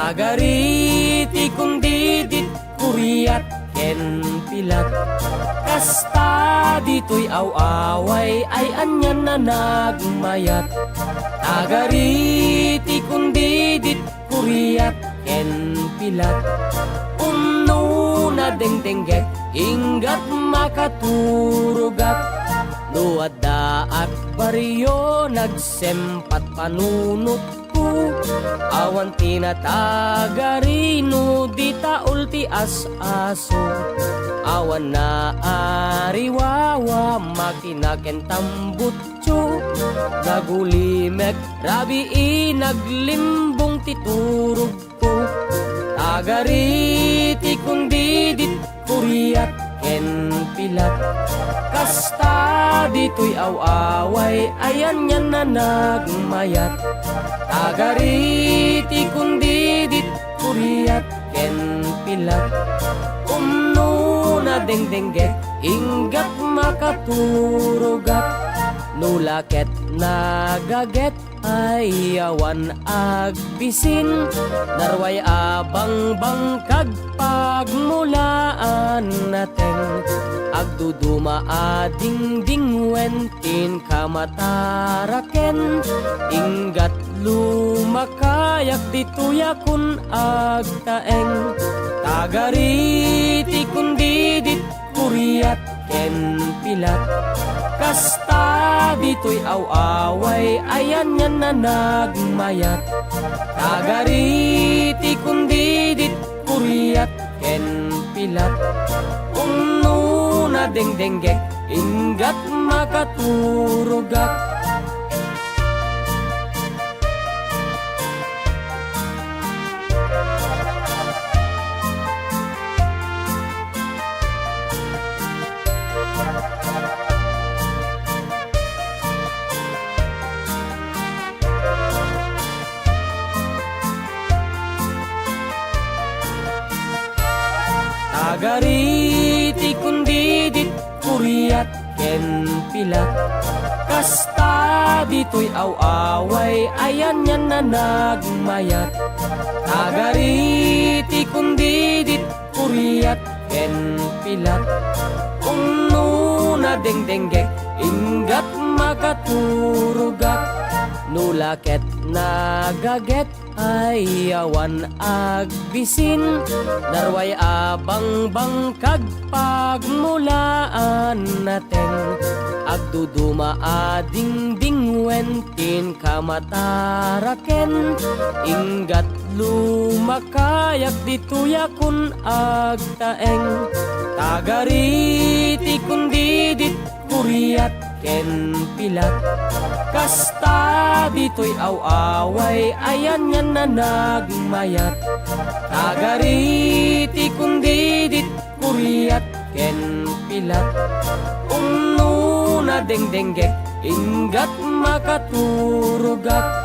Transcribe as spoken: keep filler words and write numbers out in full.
Agari ti kundidit, kuriat ken pilat. Kasta ditoy aw-away ay anian a nagmayat. Agari ti kundidit, kuriat ken pilat. Umno nadengdengget, inggat makaturugat. No adda at baryo, nagsempat panunot ko, awan ti natagarino, ditaul ti as-aso. Awan naariwawa, makina ken tambutso. Nagulimek, rabii, naglimbong ti turogko. Agari ti kundidit, kuriat ken pilat. Kasta ditoy aw-away ay anian a nagmayat. Agari ti kundidit, kuriat ken pilat. Umno nadengdengget, inggat makaturugat. No la ket nagaget, ay awan agbisin, narway a bangbangkag, pagmulaan nateng. Agduduma a dingdingwen, tin kamataraken. Inggat lumakayak ditoy a kun agtaeng. Agari ti kundidit, kuriat ken pilat. Kasta ditoy aw-away ay anian a nagmayat. Agari ti kundidit, kuriat ken pilat. Umno nadengdenggek, inggat makaturogak. Agari ti kundidit, kuriat ken pilat. Kasta ditoy aw-away ay anian a nagmayat. Agari ti kundidit, kuriat ken pilat. Umno nadengdenggek, inggat makaturogak. No la ket nagaget, ay awan agbisin, narway a bangbangkag, pagmulaan nateng. Agduduma a dingdingwen, tin kamataraken. Inggat lumakayak ditoy a kun agtaeng. Agari ti kundidit, kuriat ken pilat. Kasta ditoy aw-away ay anian a nagmayat. Agari ti kundidit, kuriat ken pilat. Umno nadengdenggek, inggat makaturogak.